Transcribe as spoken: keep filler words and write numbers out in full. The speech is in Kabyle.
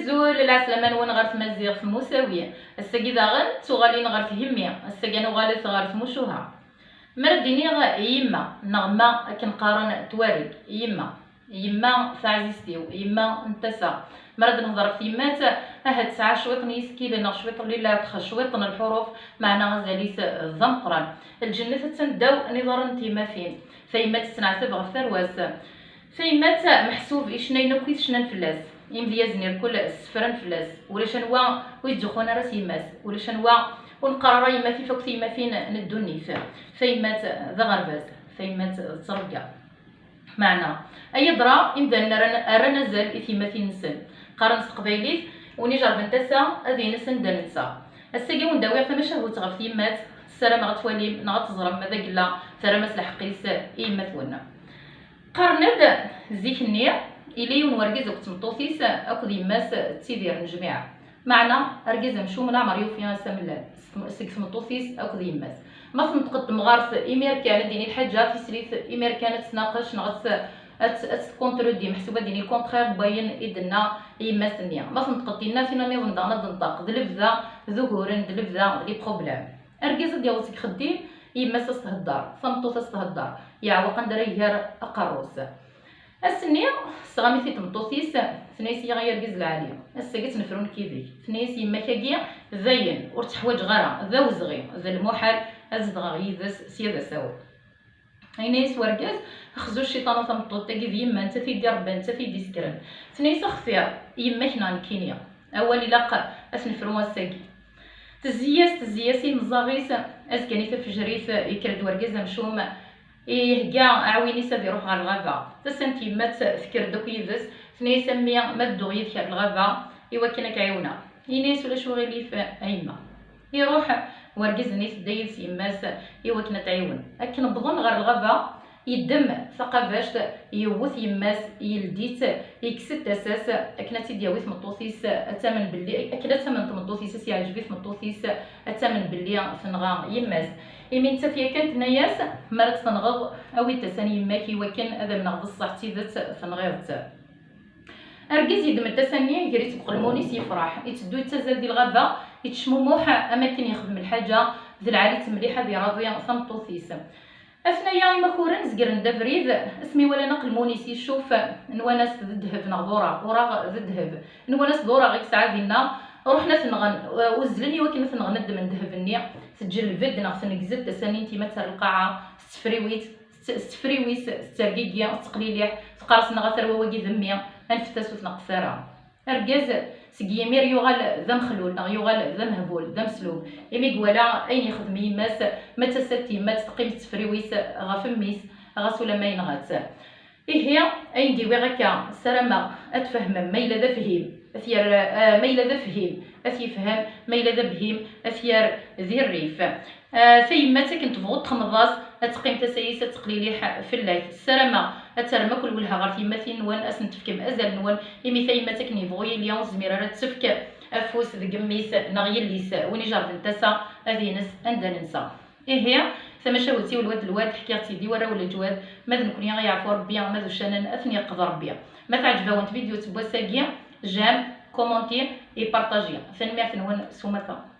Azul, lɛeslama-nwen ɣer tmaziɣt Musawi. Ass-agi daɣen d tuɣalin ɣer tgemmi. Ass-agi ad nuɣalet ɣer tmucuha. Mi ara d-iniɣ yemma, neɣ ma akken qqaren twareg, yemma, yemma taɛzizt-iw, yemma n tasa. Mi ara d-nehḍer ɣef tyemmat, ahat tesɛa cwiṭ n yisekkilen neɣ cwiṭ n lilatx, cwiṭ n lḥuruf, meɛna azal-is d ameqqran. Lǧennet attan ddaw n iḍarren n tyemmatin. Tayemmat tettneɛtab ɣef tarwa-s. Tayemmat meḥsub icennayen akk i tecnan fell-as. Imedyazen irkul ssefran fell-as. Ulac anwa ur yettzuxxun ara s yemma-s. Ulac anwa ur neqqar ara yemma tif akk tiyemmatin n ddunit. Tayemmat d aɣerbaz. Tayemmat d ttrebga. Meɛna, ay adra, imdanen rran, rran azal i tyemmatin-nsen. Qqaren s teqbaylit, win ijerben tasa, ad yens anda nensa. Ass-agi wen-d-awiɣ tamacahut ɣef tyemmat, ssarameɣ ad twalim neɣ ad teẓrem ma d agella terram-as lḥeqq-is i yemma-twen. Qqaren-d, zik-nni, yella yiwen wergaz akked tmeṭṭut-is akked yemma-s ttidiren jmiɛ. Meɛna, argaz amcum leɛmer yufi ass amellal s-, seg tmeṭṭut-is akked yemma-s. Ma tenṭeq-d temɣart, imir kan ad d-tini lḥaǧa, tislit, imir kan ad tt-tnaqec neɣ ad tt-, ad tt-, ad tt-tkuntredi, meḥsub ad d-tini le contraire n wayen i d-tenna yemma-s-nni. Ma tenṭeq-d tinna, tin nniḍen daɣen ad d-tenṭeq. D lebda d uguren, d lebda d les problèmes. Argaz ad d-yaweḍ seg xeddim, yemma-s ad s-thedder, tameṭṭut ad s-thedder, yeɛweq anda ara iger aqerru-s. Ass-nni, tesɣami-t-id tmeṭṭut-is, tenna-yas: "Ay argaz lɛali, ass-agi ad tt-nefru nekk yid-k." Tenna-yas yemma-k-agi: "Dayen, ur tt-ḥwaǧeɣ ara, d awezɣi, d lmuḥal ad zedɣeɣ yid-s sya d asawen." Yenna-yas wergaz: "Xzu cciṭan a tameṭṭut, tagi d yemma, nettat i d-irebban, nettat i d-isekren." Tenna-yas: "Axtir yemma-k neɣ nekkini, awal ilaq ad t-nefru ass-agi." Tezzi-yas, tezzi-yas i imeẓẓaɣ-is, azekka-nni tafejrit yekker-d wergaz amcum, ihegga aɛwin-is ad iruḥ ɣer lɣaba. Tasa n tyemmat tekker-d akk yid-s, tenna-yas: "A mmi, ma ad dduɣ yid-k ɣer lɣaba iwakken ad k-ɛiwneɣ?" Yenna-yas: "Ulac uɣilif a yemma." Iruḥ wergaz-nni, tedda yid-s yemma-s iwakken ad t-tɛiwen. Akken wwḍen ɣer lɣaba, yeddem taqabact, yewwet yemma-s, yeldi-tt, yekkes-d tasa-s akken ad tt-id-yawi tmeṭṭut-is, ad tamen belli, akken ad tamen tmeṭṭut-is, ad s-yeɛǧeb i tmeṭṭut-is, ad tamen belli tenɣa yemma-s. Imi nettat yakan tenna-yas: "Mi ara tt-tenɣeḍ, awi-d tasa n yemma-k iwakken ad amneɣ d ṣṣeḥ d tidet tenɣiḍ-tt." Argaz yeddem-d tasa-nni, iger-itt deg uqelmun-is, yefreḥ. Itteddu yettazzal di lɣaba, yettecmumuḥ am akken yexdem lḥaǧa d lɛali-tt mliḥ ad iraḍi tameṭṭut-is. Atnaya imakuren zegren-d abrid, asmi walan aqelmun-is yecuf, nwan-as d ddheb neɣ d uraɣ, uraɣ d ddheb. Nwan-as d uraɣ i yesɛa dinna, ruḥen ad t-nɣen, uzzlen iwakken ad t-nɣen, ddmen ddheb-nni, teǧǧel-, lbed neɣ tneggez-d tasa-nni n tyemmat ar lqaɛa, tettefriwit, s tefriwis, tettergigi, tetteqliliḥ, teqqar-as: "Neɣ a tarwa, wagi d mmi, anfet-as ur t-neqqet ara." Argaz seg yimir yuɣal d amexlul, neɣ yuɣal d amehbul, d ameslub, imi iwala ayen yexdem yemma-s, ma d tasa n tyemmat teqqim tettefriwis ɣef mmi-s, ɣas ulamma yenɣa-tt. Ihi, ayen d-iwiɣ akka, ssarameɣ ad tfehmem, ma yella d afhim, ad t-yerr, eh, ma yella d afhim, ad t-yefhem, ma yella d abhim, ad t-yerr di rrif. Ah, tayemmat akken tebɣu texneḍ-as, ad teqqim tasa-is, ad teqliliḥ fell-ak. Ssarameɣ ad terrem akk lwelha ɣer tyemmatin-nwen, ad sen-tefkem azal-nwen, imi tayemmat akken yebɣu yili ur tezmir ara ad tefk afus deg mmi-s neɣ yelli-s. Win ijerben tasa ad ines anda nensa. Ihi, tamacahut-iw lwad lwad, ḥkiɣ-tt-id i warraw n leǧwad, ma d nekni ad yeɛfu Rebbi, ma d uccanen ad ten-yeqqed Rebbi. Ma teɛǧeb-awen tvidyut n wass-agi, j'aime, commenter et partager. Tanemmirt-nwen s umata.